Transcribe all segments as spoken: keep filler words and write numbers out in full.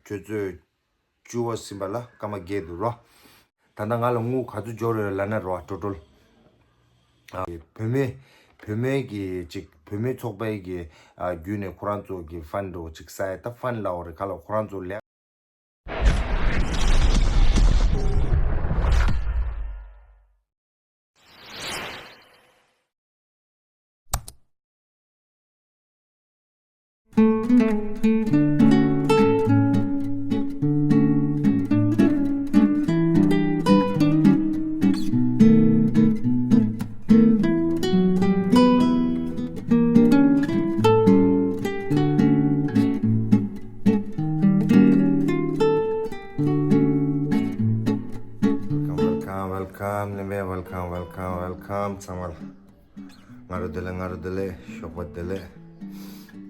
ཆུ་ཚོད་བཅུ་པ་ཟིན་པ་ལ་སྐར་མ་བརྒྱད་འདུག་རོ། ད་ལྟ་ང་ལ་དངུལ་ག་ཚོད་འབྱོར་ཡོད་ལབ་ན་རོ། ཊོ་ཊལ། ཨ། བུད་མེད། བུད་མེད་ཀྱི་ཅིག་བུད་མེད་ཚོགས་པའི་གི་ཨ་བརྒྱུད་ནས་ཁོ་རང་ཚོ་གི་ཕན་འགྲོ་ཅིག་ས་ཡ་ད་ཕན་ལབ་པ་རེད། ག་ལ་ཁོ་རང་ཚོ་ལས། Welcome, welcome, welcome, ནི་མེ། Welcome, welcome, welcome ཚང་མ་ལ། ང་རོ་བདེ་ལེགས། ང་རོ་བདེ་ལེགས། ཞོགས་པ་བདེ་ལེགས།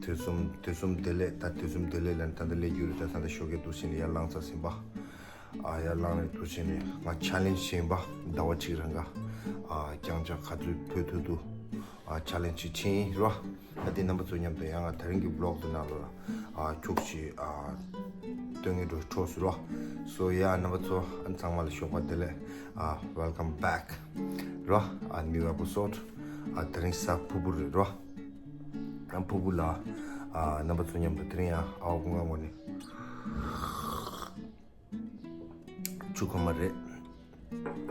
དུས་གསུམ། དུས་གསུམ་བདེ་ལེགས། ད་དུས་གསུམ་བདེ་ལེགས་ལ་ད་ལྟ་སླེབས་རྒྱུ་རེད། ད་ད་ལྟ་ཞོགས་ཀས་འདུག་སེ་ནས་ཡར་ལངས་ཚར་ཟིན་པ། ཨ། ཡར་ལངས་ནས་འདུག་སེ་ནས་ང་ཆེ་ལེན་ཇི་བྱས་ཡིན་པ། ཟླ་བ་གཅིག་རིང་ག་ཨ། རྐྱང་ཕྱག་ག་ཚོད་ཕུད་ཐུབ་ཐུབ། ཨ། ཆེ་ལེན་ཇི་བྱས་ཡིན་རོ། ཨ། དེ་རྣམ་པ་ཚོ་མཉམ་དུ་ཡང་ང་དེ་རིང་གི་ཝི་ལོག་དེ་ནང་ལ་ཨ། ཁྱུག་ཅིག་ཨ། སྟོན་གྱི་འགྲོ་འཕྲོ་སུ་རོ། སོ་ཡ་རྣམ་པ་ཚོ་ཨ་ཚང་མ་ལ་ཞོགས་པ་བདེ་ལེགས། ཨ། Welcome back རོ། ཨ། New episode. ཨ། དེ་རིང་གཟའ་ཕུར་བུ་རེད་རོ། ཨ། ཕུར་བུ་ལ་ཨ། རྣམ་པ་ཚོ་མཉམ་དུ་དེ་རིང་ཡང་ཨ་བ་ཀུན་དགའ་ངོ་ནས། ཆུ་ཁོལ་མ་རེད།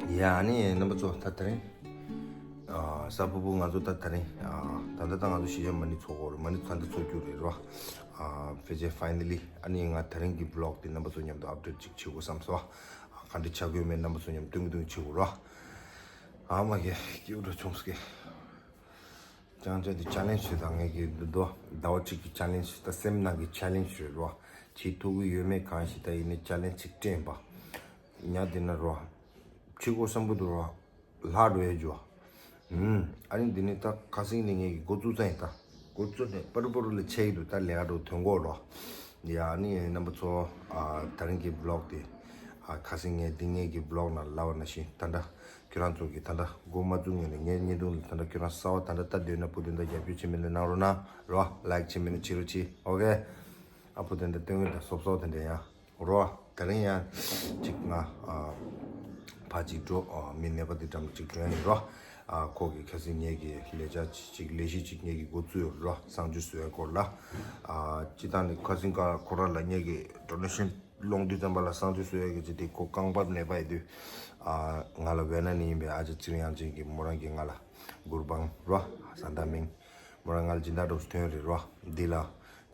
ཡ་ནི་རྣམ་པ་ཚོ་ད་དེ་རིང་ཨ། གཟའ་ཕུར་བུ་ང་ཚོ་ད་དེ་རིང་ཨ། ད་ལྟ་ད་ང་ཚོ་གཞིས་ཆགས་མ་ཎི་ཚོགས་ཀྱི་ཡོད་རེད། མ་ཎི་ད་ལྟ་ཚོགས་རྒྱུ་རེད་རོ། ཨ། ཕལ་ཆེར་ཕའི་ནལ་ལི་ཨ་ནི་ང་དེ་རིང་གི་ཝི་ལོག་དེ་རྣམ་པ་ཚོ་མཉམ་དུ་ཨབ་ཌེཊ་ཅིག་བྱེད་དགོས་བསམ་སོང་། ཨ། ག་འདྲ་ཆགས་ཀྱི་ཡོད་མེད་རྣམ་པ་ཚོ་མཉམ་སྟོན་གྱི་འདུག་བྱེད་དགོས་རོ། ཨ་མ་གི་སྐྱིད་པོ་འདྲ་བྱུང་སོང་གི། རྐྱང་རྐྱང་དེ་ཆེ་ལེན་ཇི་ཞུ་དང་ངས་ཀྱི་འདུག་དོ། ཟླ་བ་གཅིག་གི་ཆེ་ལེན་ཇི་ཞུ་ད་སེམས་ནང་གི་ཆེ་ལེན་ཇི་ཞུ་རེད་རོ། བྱེད་ཐུབ་ཀྱི་ཡོད་མེད་གང་ཞིག་ད་ཡིན་ནའི་ཆེ་ལེན་ཇི་ཅིག་སྤྲད་པ། ཉ་དེ་ན་རོ། ཕྱི་གོ་བསམ་བུ་དུ་རོ། ལྷག་འགྲོ་ཡས་ཇོ། ཨུམ། ཨ་ནི་འདི་ནི་ད་ཁ་སང་ནས་ངས་ཀྱི་འགོ་བཙུགས་ཚར་ཡིན་ད། འགོ་བཙུགས་ནས་པ་རུ་པ་རུ་ལ་ཆད་ཀྱི་འདུག་ད་ལས་ཀ་འགྲོ་དོན་གོ་རོ། ཡ་ཨ་ནི་རྣམ་པ་ཚོ། ཨ། དེ་རིང་གི་ཝི་ལོག་དེ། ཨ། ཁ་སང་ངས་འདི་ངས་ཀྱི་ཝི་ལོག་ནང་ལབ་པ་ནང་བཞིན་ད་ལྟ། ཁྱོད་རང་ཚོ་གི་ད་ལྟ་འགོ་མ་བཙུགས་ངས་ནས་ངའི་བརྙན་ཐུང་ལ་ད་ལྟ་ཁྱོད་རང་གསར་པ་ད་ལྟ་ལྟ་འདོད་ན་བུ་དེ་འདྲ་རྒྱབ་སྐྱོར་བྱེད་མི་ནི་གནང་རོགས་གནང་རོ། ལའིཀ་བྱེད་མི་ནི་བྱེད་རོགས་གྱིས། ཨོ་ཁེ། ཨ་བུ་དེ་འདྲ་སྟོན་གྱི་ད་སོབ་སོབ་དེ་འདྲ་ཡང་། རོ། དེ་རིང་ཡང་ཅིག་ང་ཨ་ཕ་ཅིག་འགྲོ། ཨ་མི་ནད་པ་དེ་འགྲམ་ལ་ཅིག་འགྲོ་ཡ་ཡིན་རོ། ཨ་ཁོ་གི་ཁ་སང་ངེད་ཀྱི་ལས་བྱ་ཅིག་ལས་གཞི་ཅིག་ངེད་ཀྱི་འགོ་བཙུགས་ཡོད་རོ། གསང་སྤྱོད་བཟོ་ཡ་སྐོར་ལ། ཨ་སྤྱི་བཏང་ནས་ཁ་སང་ཀ་ཁོ་རང་ལ་ངེད་ཀྱི་ཌོ་ནེ་ཤན་སློང་དུས་ཙམ་པ་ལ་གསང་སྤྱོད་བཟོ་ཡ་གི་ཅིག་དེ་ཁོ་རྐང་པ་ནད་པ་ཡིན་དུས། ཨ་ང་ལ་ཝེ་ན་ནས་ཡིན་པའི་ཨ་ཅག་ཚེ་རིང་དབྱངས་ཅན་གྱིས་མོ་རང་གིས་ང་ལ་གུར་བང་རོ། བཟའ་ཟླ་མིང་། མོ་རང་ང་ལ་སྦྱིན་བདག་འདྲ་བོ་ཞིག་ཐོན་རེད་རོ། འདི་ལ་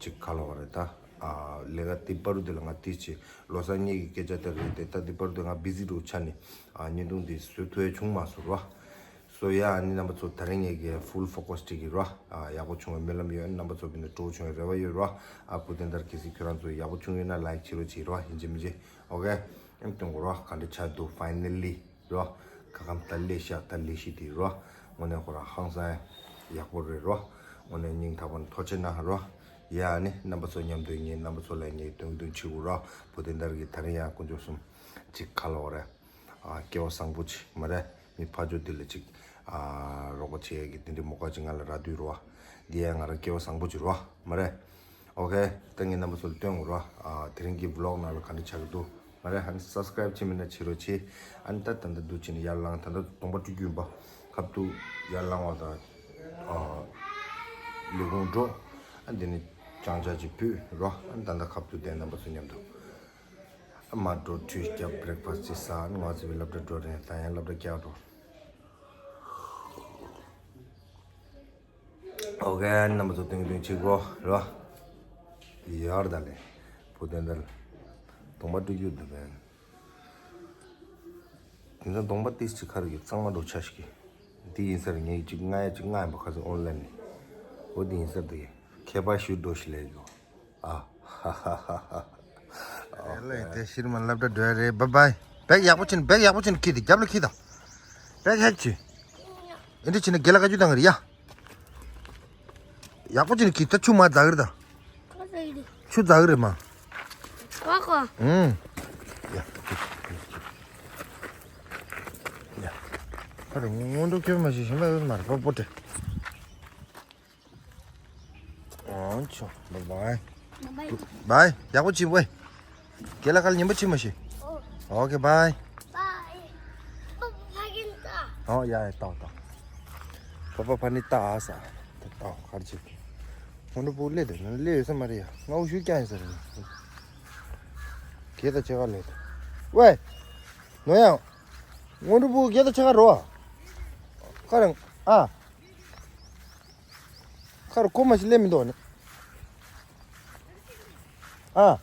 ཅིག་ཁ་ལོ་བ་རེད་ད། ཨ་ལས་ཀ་དེ་པ་རུ་དེ་ལ་ང་ཏིས་ཆེ་ལོ་གསར་ཉིན་གྱི་སྐད་ཆ་དེ་རེད་དེ། ད་དེ་པ་རུ་དེ་ང་བི་ཟི་འགྲོ་ཆ་ནས་ཨ་བརྙན་ཐུང་དེ་བཟོ་ཐུབ་ཡ་བྱུང་མ་སོང་རོ། སོ་ཡ་ཨ་ནི་རྣམ་པ་ཚོ་དེ་རིང་ངེད་ཀྱི་ཕུལ་ཕོ་ཀོ་སི་སྤྲད་ཀྱི་རོ། ཨ་ཡག་པོ་བྱུང་བའི་སྨོན་ལམ་ཡོད། རྣམ་པ་ཚོ་བི་ནས་སྤྲོ་བྱུང་བའི་རེ་བ་ཡོད་རོ། ཨ་བུ་དེ་འདྲ་གལ་སྲིད་ཁྱོད་རང་ཚོ་ཡག་པོ་བྱུང་ཡོད་ན་ལའིཀ་བྱེད་རོགས་གྱིས་རོ། ཡིན་གཅིག་མིན་གཅིག་ཨོ་ཁེ། ཨེམ་སྟོན་གོ་རོ། ག་འདྲ་ཆགས་འདུག་ཕའི་ནལ་ལི། རོ། ཁ་ཁམ་ད་ལས་ཤག་ད་ལས་ཤི་དེ་རོ། དངོས་གནས་ཁོ་རང་ཧང་སང་ཡག་པོ་རེད་རོ། དངོས་གནས་སྙིང་ཐག་པ་ནས་ཐུགས་རྗེ་གནང་རོ། ཡ་ཨ་ནི་རྣམ་པ་ཚོ་མཉམ་དུ་ངས་རྣམ་པ་ཚོ་ལ་ངས་སྟོན་གྱི་འདུག་བྱེད་དགོས་རོ། བུ་དེ་འདྲ་གི་དེ་རིང་ཡང་དཀོན་མཆོག་གསུམ་ཅིག་ཁ་ལོ་རེད། ཨ་སྐལ་བ་བཟང་པོ་ཅིག་མ་རེད། མི་ཕ་ཇོ་དེ་ལ་ཅིག་ཨ་རོགས་པ་བྱེད་ཡ་གི་དེ་འདྲའི་མོ་ཀ་ཅིག་ང་ལ་རག་དུས་རོ། འདི་ཡང་ང་རང་སྐལ་བ་བཟང་པོ་ཅིག་རོ། མ་རེད། ཨོ་ཁེ། ད་ངས་རྣམ་པ་ཚོ་ལ་སྟོན་དགོས་རོ། ཨ་དེ་རིང་གི་ཝི་ལོག་ནང་ལ་ག་འདྲ་ཆགས་ཀྱི་འདུག་མ་རེད། ཧན་སབ་སི་ཀ་རེབ་བྱེད་མིན་ན་བྱེད་རོགས་གྱིས། ཨ་ནི་ད་ད་ལྟ་འདུག་བྱས་ནས་ཡར་ལངས། ད་ལྟ་གདོང་པ་བཀྲུ་རྒྱུ་ཡིན་པ། ཁ་ཐུག་ཡར་ལངས་པ་དང་ཨ་ལས་ཁུངས་འགྲོ། ཨ་འདི་ནས་ལྕང་ཇ་ཅིག་ཕུད་རོ། ཨ་ནི་ད་ལྟ་ཁ་ཐུག་བསྡད། རྣམ་པ་ཚོ་མཉམ་དུ་ཨ་མ་འགྲོ་ཁྲུས་རྒྱབ་བྷི་རེག་ཕ་སི་ཅིག་ཟ། ཨ་ནི་ང་ཚོ་བི་སློབ་གྲྭ་འགྲོ་རན། ད་ཡང་སློབ་གྲྭ་རྒྱག་འགྲོ། ཨོ་ཁེ། རྣམ་པ་ཚོ་སྟོན་གྱི་འདུག་བྱེད་དགོས་རོ། ཡར་ད་ལེ། བུ་དེ་འདྲ་གདོང་པ་བཀྲུ་རྒྱུ་འདུག་པས། དེ་ཚོ་གདོང་པ་ཏིས་ཅིག་ཁ་རུ་གི་གཙང་མ་འགྲོ་ཆ་ཞིག་གི། འདི་ཡིན་ས་རེད། ངས་ཅིག་ང་ཡ་ཅིག་ང་ཡིན་པ་ཁ་སང་ཨོན་ལན་ནས། འོ་འདི་ཡིན་ས་རེད། ཁྱད་པར་ཞུ་འགྲོ་ཞིག་ལས་འགྲོ། ཨ་ཧ་ཧ་ཧ་ཧ། རེད་ལེ། དེ་ཕྱིར་མ་སློབ་གྲྭ་འགྲོ་ཡ་རེད། བཱའི་བཱའི། བེག་ཡག་པོ་བྱིན། བེག་ཡག་པོ་བྱིན། ཁྱེར་ཏེ་རྒྱབ་ལ་ཁྱེར་དང་། བེག་ཧེག་བྱེད། ཨེ་འདྲ་བྱས་ན་རྒན་ལགས་བཀའ་བཀྱོན་བཏང་གི་རེད་ཡ། ཡག་པོ་བྱས་ནས་ཁྱེར། ད་ཆུ་མ་འཛག་གི་རེད་ད། ཆུ་འཛག་གི་རེད་མ། ཨུང་། ཡ། ཡ། ད་རུང་སྔོན་འགྲོ་ཁྱོད་མ་ཤེས་ཤིང་ལ་ཡོད་མ་རེད། པོ་པོ་ཏྲེ། ཨོ་ཆོ། བཱའི་བཱའི། བཱའི། ཡག་པོ་བྱེད་པོ། རྒན་ལགས་ཁ་ལ་ཉན་པ་ཆི་མ་ཤེས། ཨོ། ཨོ་ཁེ་བྷའི། བྷའི། ཨོ་ཡ་ཡ་ཏོག་ཏོག་ཕ་ཕ་ཕ་ནི་ཏ་ཨ་ས། ཏོག་ཁར་ཅིག་སྔོན་འགྲོ་བུ་སླེབས་དེ་ན་སླེབས་ཡོད་ས་མ་རེད་ཡ། ང་འུ་ཤུ་རྐྱང་ཡིན་ས་རེད། གེ་ད་ཆེ་ག་སླེབས་དེ། ཝེ། ནོ་ཡང་། སྔོན་འགྲོ་བུ་གེ་ད་ཆེ་ག་རོ། ཁ་རང་ཨ། ཁར་ཁོ་མ་ཞིག་སླེབས་མི་འདུག་ནི། ཨ།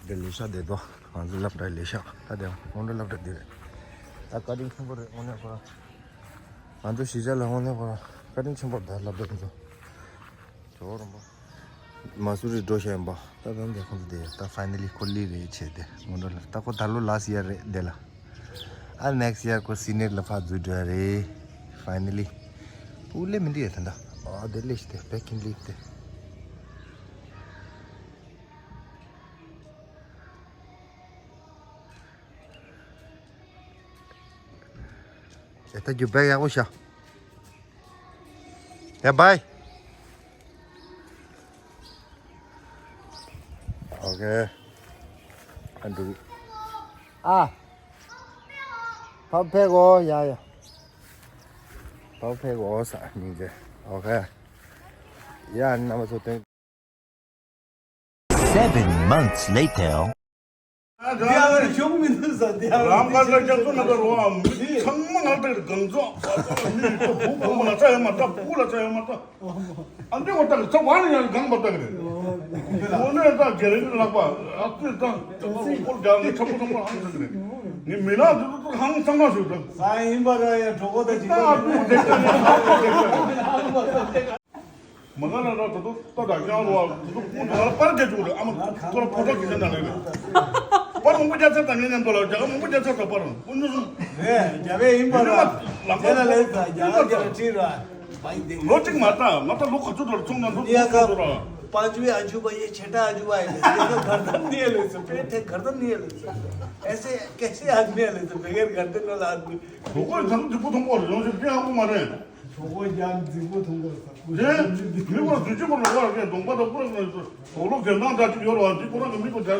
འདི་ལས་ཤག་བསྡད་དོ། ང་ཚོ་སློབ་གྲྭའི་ལས་ཤག་ད་དེ་སྔོན་འགྲོ་སློབ་གྲྭ་འདི་རེད། ད་བཀའ་དྲིན་ཆེན་པོ་རེད་དངོས་གནས་ཁོ་རང་། ང་ཚོ་གཞིས་ཆགས་ལ་དངོས་གནས་ཁོ་རང་བཀའ་དྲིན་ཆེན་པོ་རེད། ད་སློབ་གྲྭ་འདི་ཚོ། ཇོ་བོ་རིན་པོ། མ་སུ་རི་འགྲོ་ཤེས་ཡིན་པ། ད་ད་འདི་ཁོང་ཚོ་དེ་ད་ཕའི་ནལ་ལི་ཁོ་ལི་རེད་བྱས་ཏེ་སྔོན་འགྲོ་ལ་ད་ཁོ་ད་ལོ་ལ་སི་ཡར་རེད་འདི་ལ། ཨ་ནེག་སི་ཡར་ཁོ་སི་ནི་ཡར་ལ་ཕར་འཛུལ་འགྲོ་ཡ་རེད། ཕའི་ནལ་ལི། ཨུ་ལེ་མི་འདི་ཡ་ད་ད། ཨ་དེ་ལེ་ཤི་དེ་བེ་ཁིན་ལི་དེ། ཨེ་ད་རྒྱུ་བེག་ཡག་པོ་ཤ། ཡ་བྷའི། ཨོ་ཁེ། ཨ་འགྲོ་གི། ཨ། ཕ་ཕེ་གོ་ཡ་ཡ། ཕ་ཕེ་གོ་ས་མིང་ཅེ། ཨོ་ཁེ། ཡ་རྣམ་པ་ཚོ་སྟོན། Seven months later. འདི་ཨ་བར་ཤོང་མི་འདུག་ཟེར། འདི་ཨ་བར་རང་དགར་ལ་རྒྱ་མཚོ་ནང་དུ་རོ་འམ། ཚང་མ་ང་དེར་གང་ཚོགས་མི་ཚོ་བུ་བུ་མོ་ལ་ཚ་ཡོད་མ་ཐག་བུ་ལ་ཚ་ཡོད་མ་ཐག་ཨ་འདྲེ་བ་ཏག་ཚ་བ་ནི་ཡང་གང་བ་ཏག་རེད། འོ་ནས་ད་རྒྱ་རིགས་ལག་པ་ཨ་ཙི་ད་ཚ་བ་སྐོར་རྒྱག་ནས་ཚ་བུ་ཚང་མ་ཨང་ཚ་རེད། ངས་མི་ལ་དུ་དུ་ཧང་སང་མ་ཞུ་ད། ས་ཡིན་པ་ར་ཡ་གྲོགས་པོ་ད་ཅིག་ད་ཨ་ཙི་དེ་ད་ནས་ཧང་སང་ད་ཅིག་ད། མ་ག་ན་ར་ད་དུ་ད་ད་ཀྱང་རོ་ཨ་དུ་དུ་ཀུན་ད་ལ་པར་རྒྱ་ཅུག་རེད། ཨ་མ་ཁོ་ར་ཕོ་ཐོག་གི་ཟེར་ན་ལེ་རེད། པར་མང་པོ་རྒྱ་ཚར་དང་ངེད་མཉམ་དུ་ལ་རྒྱ་གར་མང་པོ་རྒྱ་ཚར་དང་པར་ཀུན་ནུ་སུ་རེད། རྒྱ་བས་ཡིན་པ་ར་ལམ་དེ་ན་ལེ་ས་རྒྱ་གར་རྒྱ་ཁྲིད་ར་བ་ཡིན་དེ། ལོ་གཅིག་མ་ད་ང་ད་ལོ་ག་ཚོད་དུ་ཚོང་ན་འདུག་ཡ་ཚོང་ན་འདུག་ར། पांचवी अजूबा, ये छठा अजूबा है। ये तो गर्दन नहीं है ले सकते, पे थे गर्दन नहीं है ले सकते। ऐसे कैसे आदमी है ले सकते, बगैर गर्दन वाला आदमी। ཁོ་ཚང་འཛིག་པོ་མཐོང་གོ་རེད། ཡོང་ཞིག་ཀྱང་ཧ་གོ་མ་རེད། ཁོ་ཡང་འཛིག་པོ་མཐོང་གོ་རེད། དེ་མི་ཁོ་དུས་ཅི་པོ་ལོག་པ་རེད། གདོང་པ་དང་པོ་རེད། དོག་ལོ་གན་ནང་འདྲ་ཅིག་ཡོད་རེད་བ། འདི་ཁོ་རང་གི་མི་ཁོ་དེ་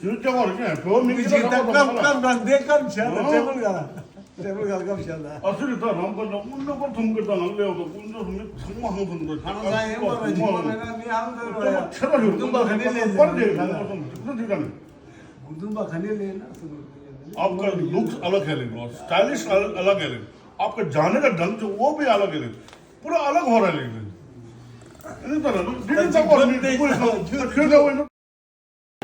ཡུལ་སྐྱ་བ་རེད། ཀྱང་བོད་མི་གི་ཅིག་ད་ཀམ་ཀམ་དང་འདས་ཀམ་བྱས་ན་ཏེ་བུ་ག་ཏེ་བུ་ག་ཀམ་བྱས་ན། ཨ་ཚུ་རི་ད་རང་པ་ན་དབུ་ནག་པར་ཐུམ་གི་ད་ང་ལེའོ་ད་དཀོན་མཆོག་མི་ཚང་མ་ཧང་ཐུམ་གི་ད་ང་ཡིན་པ་ན་ཅིག་པ་ན་ན་མི་ཧང་ཐུམ་ར་ཡ། ཆེ་བ་ཡོད་དུམ་པ་ག་ནས་ལེན་པར་དེ་ང་ཚོ་ཚོ་དེ་ད་ནི། गुंदुम्बा खाने लेना। आपका लुक्स अलग है लेकिन, और स्टाइलिश अल-, अलग है लेकिन, आपका जाने का ढंग जो वो भी अलग है लेकिन, पूरा अलग हो रहा है लेकिन। नहीं तो ना, दिल्ली तक और नहीं, कोई सब, कोई सब।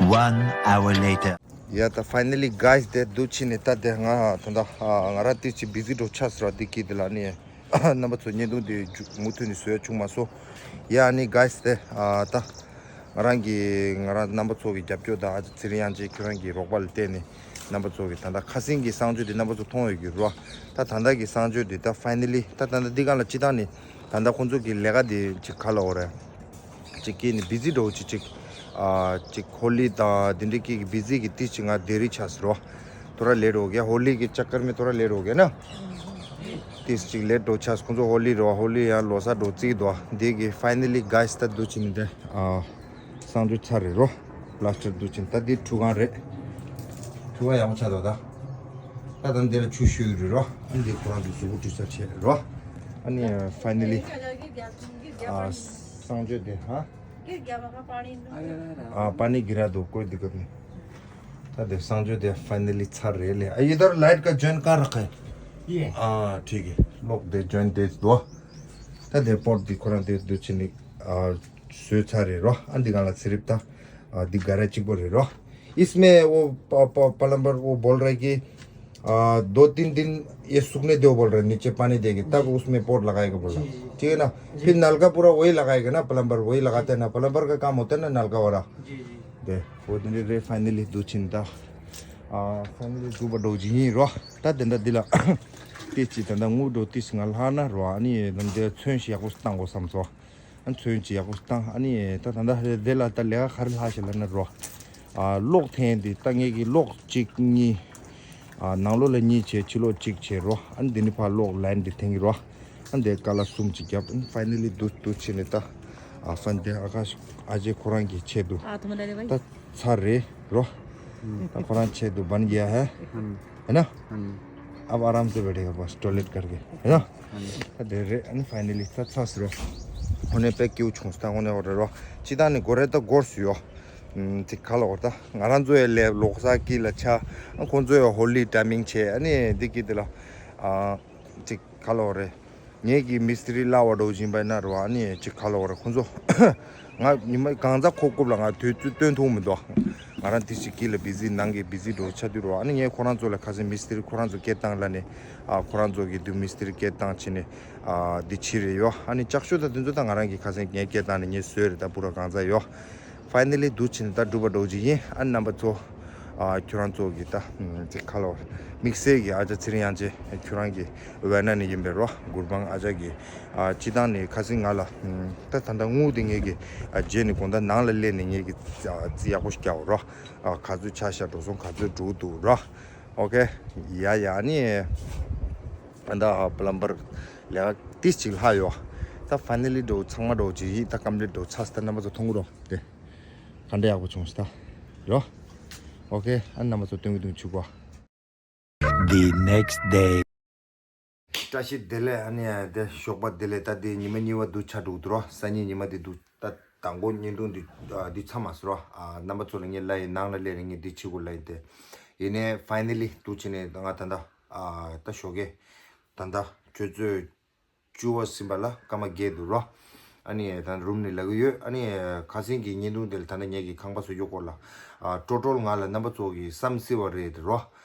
One hour later. ཡ་ད་finally guys དེ་འདུག་ཕྱིན་ནས་ད་དེ་ང་ད་ད་ང་རང་དེ་ཅི་བི་ཟི་འགྲོ་ཆགས་སོང་། དེ་གི་དེ་ལ་ནི་རྣམ་པ་ཚོ་བརྙན་ཐུང་དེ་མུ་མཐུད་ནས་བཟོས་བྱུང་མ་སོང་། ཡ་ནི་guys དེ་ད་ང་རང་གི་ང་རང་རྣམ་པ་ཚོ་གི་རྒྱབ་སྐྱོར་དང་ཚེ་རིང་དབྱངས་ཅན་ཁྱོད་རང་གི་རོགས་པ་ལ་བརྟེན་ནས་རྣམ་པ་ཚོ་གི་ད་ད་ཁ་སང་གི་གསང་སྤྱོད་དེ་རྣམ་པ་ཚོ་མཐོང་ཡོད་ཀྱི་རོ། ད་ད་ད་གི་གསང་སྤྱོད་དེ་ད་finally ད་ད་ད་འདི་གང་ལ་སྤྱི་བཏང་ནས་ད་ད་ཁོང་ཚོ་གི་ལས་ཀ་དེ་ཅིག་ག་ལ་འོ་རེད། ཅིག་གིས་ནི་བི་ཟི་འགྲོ་ཅིག་ཅིག་ཨ་ཅིག་ཧོ་ལི་དང་དེ་འདྲའི་གི་བི་ཟི་གི་ཏིས་ཅིག་ང་དེ་རིགས་ཆགས་སོང་རོ། ཐོ་ར་ལེ་འགྲོ་གི་ཧོ་ལི་གི་ཅག་ཀར་མི་ཐོ་ར་ལེ་འགྲོ་གི་ན། ཏིས་ཅིག་ལེ་འགྲོ་ཆགས་ཁོང་ཚོ་ཧོ་ལི་རོ་ཧོ་ལི་ཡང་ལོ་སར་འགྲོ་རྩིས་འདུག་དེ་གི་finally guys ད་འདུག་ཅིག་ནི་དེ་ཨ་གསང་སྤྱོད་ཚར་རེད་རོ། པ་ལ་སི་ཊར་འདུག་ཅིག་ད་དེ་ཁྲུས་ཁང་རེད། ཁྲུས་ཁང་ཡག་པོ་ཆགས་འདུག་ད། ད་ད་འདི་ལ་ཆུ་བཤོས་རེད་རོ། ཨ་འདི་ཁོ་རང་གི་གཟུགས་པོ་བཀྲུས་ས་བྱས་རོ། ཨ་ནི་finally ཨ་གསང་སྤྱོད་དེ་ཧ། ཨ་पानी गिरा दो कोई दिक्कत नहीं। ད་དེ་གསང་སྤྱོད་དེ་finally ཚར་རེད་ལེ། ཨ་इधर लाइट का जॉइंट कहाँ रखा है? ये। हाँ ठीक है। ལོག་དེ་ཇོན་དེ་དོ། ད་དེ་པོར་དེ་ཁོ་རང་དེ་དུ་ཕྱིན་ནི་ཨ་བཟོས་ཚར་རེད་རོ། ཨ་འདི་གང་ལ་ཚེ་རིབ་ད། ཨ་འདི་ག་ར་གཅིག་པོ་རེད་རོ། इसमें वो प- प- प्लम्बर वो बोल रहा है कि आ, दो तीन दिन ये सूखने दो बोल रहे हैं, नीचे पानी देके, तब उसमें पोर लगाएगा बोला। जी, जी। ठीक है ना? जी। फिर नलका पूरा वही लगाएगा ना प्लम्बर, वही लगाते हैं ना, प्लम्बर का काम होता है ना नलका वाला। जी, जी। दे, वो दिन रे फाइनली दो चिंता। आ, फाइनली दो बडो जी ही रो। ता दिन दा दिला। ཏིས་ཅིག་ད་ལྟ་དངུལ་འགྲོ་ཏིས་ང་ལྷག་ན་རོ། ཨ་ནི་ནམ་དེ་ཚོན་ཞིག་ཡག་པོ་བཏང་དགོས་བསམ་སོང་། ཨ་ཚོན་ཅིག་ཡག་པོ་བཏང་། ཨ་ནི་ད་ད་ལྟ་དེ་ལ་ད་ལས་ཀ་ག་རེ་ལྷག་ཞིག་ལབ་ན་རོ། ཨ་གློག་འཐེན་དེ་ད་ངེད་ཀྱི་གློག་གཅིག་གཉིས། ཨ་ནང་ལོགས་ལ་གཉིས་བྱས་ཕྱི་ལོགས་གཅིག་བྱས་རོ། ཨ་ནི་འདི་ནི་ཕར་གློག་ལན་དེ་འཐེན་གྱི་རོ། ཨ་འདི་ཀ་ལ་གསུམ་ཅིག་བརྒྱབ། ཨ་ནི་ཕའི་ནལ་ལི་འདུག་འདུག་བྱས་ནས་ད། ཨ་ཧྥན་དེ་ཨ་ཁ་ཨ་ཅེ་ཁོ་རང་གི་ཆེད་དུ་ད་ཚར་རེད་རོ། ད་ཁོ་རང་ཆེད་དུ་བན་རྒྱ་ཧ་ཧེ་ན། ཨབ་ཨ་རམ་སེ་བེ་ཐེ་ག་པ་ཊོ་ལེཊ་ཀར་གེ་ཧེ་ན། ད་དེ་རེད། ཨ་ནི་ཕའི་ནལ་ལི་ད་ཚར་སི་རོ། ཧོ་ནེ་པེ་ཀིའུ་ཆུང་སི་ད་ཧོ་ནེ་ཧོ་རེ་རོ། ཅི་ད་ནི་གོ་རེ་ད་གོར་སི་ཡོ། ཅིག་ག་ལ་བར་ད་ང་རང་ཚོ་ཡ་ལས་ལོག་ས་ཀི་ལ་ཆ། ཁོང་ཚོ་ཡ་ཧོ་ལི་ཊའི་མིང་བྱས། ཨ་ནི་འདི་ཀི་དེ་ལ་ཨ་ཅིག་ག་ལ་བར་རེད། ངེད་ཀྱི་མིས་ཏི་རི་ལ་བ་འགྲོ་བཞིན་པ་ན་རོ། ཨ་ནི་ཅིག་ག་ལ་བར་རེད། ཁོང་ཚོ་ང་ཉི་མ་གང་ཙམ་ཁོ་རྐུབ་ལ་ང་དུས་ཚོད་སྟོན་ཐུབ་མི་འདུག་ང་རང་དེ་ཞིག་ཀི་ལ་བི་ཛི་ནང་གི་བི་ཛི་འགྲོ་ཆ་དུས་རོ། ཨ་ནི་ངས་ཁོ་རང་ཚོ་ལ་ཁ་སང་མིས་ཏི་རི་ཁོ་རང་ཚོ་སྐད་བཏང་ལ་ནི་ཨ་ཁོ་རང་ཚོ་གི་དུས་མིས་ཏི་རི་སྐད་བཏང་བྱས་ནས་ཨ་འདི་ཕྱི་རེ་ཡོ། ཨ་ནི་ལྕགས་ཤོག་ད་དེ་ཚོ་ད་ང་རང་གི་ཁ་སང་ངས་སྐད་བཏང་ནས་ངས་བཟོས་རེད། ད་པུ་ར་གང་ཙམ་ཡོ། ཕའི་ནལ་ལི་འདུག་ཕྱིན་ད་འགྲུབ་པ་འགྲོ་གི་ཡིན། ཨ་རྣམ་པ་ཚོ། ཨ་ཁྱོད་རང་ཚོ་གི་ད་ཅིག་ག་ལ་བར་དམིགས་བསལ་གྱི་ཨ་ཅག་ཚེ་རིང་དབྱངས་ཅན་ཁྱོད་རང་གི་ཝེ་ན་ནས་ཡིན་པའི་རོ། གུར་བང་ཨ་ཅག་གི་ཨ་སྤྱི་བཏང་ནས་ཁ་སང་ང་ལ་ད་ད་ལྟ་དངུལ་དེ་ངེད་ཀྱི་ཨ་རྗེས་ནས་དགོང་དག་ནང་ལ་སླེབས་ནས་ངེད་ཀྱི་རྩིས་ཡག་པོ་ཞིག་རྒྱག་རོ། ཨ་ག་ཚོད་ཆ་བཞག་འགྲོ་སོང་ག་ཚོད་འགྲོ་འདུག་རོ། ཨོ་ཀེ། ཡ་ཡ་ནི་ད་ལྟ་ཨ་པ་ལམ་བར་ལས་ཀ་ཏིས་ཅིག་ལྷག་ཡོད། ད་ཕའི་ནལ་ལི་འགྲོ་ཚང་མ་འགྲོ་ཅིག་ཡིན། ད་ཀམ་པི་ལིཊ་འགྲོ་ཚར་སི་ད་རྣམ་པ་ཚོ་མཐོང་གི་རོ། དེ་ག་འདྲ་ཡག་པོ་བྱུང་སོང་ད་རོ། ཨོ་ཀེ། ཨ་རྣམ་པ་ཚོ་སྟོན་གི་འདུག་ཆུ་གོ། The next day. བཀྲ་ཤིས་བདེ་ལེགས། ཨ་ནི་དེ་ཞོགས་པ་བདེ་ལེགས། ད་དེ་ཉི་མ་གཉིས་པ་འདུག་ཆ་འགྲོ་གི་འདུག་རོ། སང་ཉིན་ཉི་མ་དེ་འདུག་ད་དང་པོ་བརྙན་ཐུང་འདི་འདི་ཚར་མ་སོང་རོ། ཨ་རྣམ་པ་ཚོ་ལ་ངས་ལབ་ཡིན། ནང་ལ་སླེབས་ནས་ངས་འདི་བྱེད་དགོས་ལབ་ཡིན་ཏེ། ཡིན་ནའི་ཕའི་ནལ་ལི་འདུག་བྱས་ནས་ང་ད་ལྟ་ཨ་ད་ཞོགས་ཀས་ད་ལྟ་ཆུ་ཚོད་བཅུ་པ་ཟིན་པ་ལ་སྐར་མ་བརྒྱད་འདུག་རོ། ཨ་ནི་ད་རུམ་ནས་ལབ་གི་ཡོད། ཨ་ནི་ཁ་སང་གི་བརྙན་ཐུང་དེ་ལ་ད་ལྟ་ངེད་ཀྱི་ཁང་པ་བཟོ་རྒྱུ་སྐོར་ལ་ཨ་ཀྲོ་ཀྲོལ་ང་ལ་རྣམ་པ་ཚོ་གིས་བསམ་སྲིད་པ་རེད་རོ།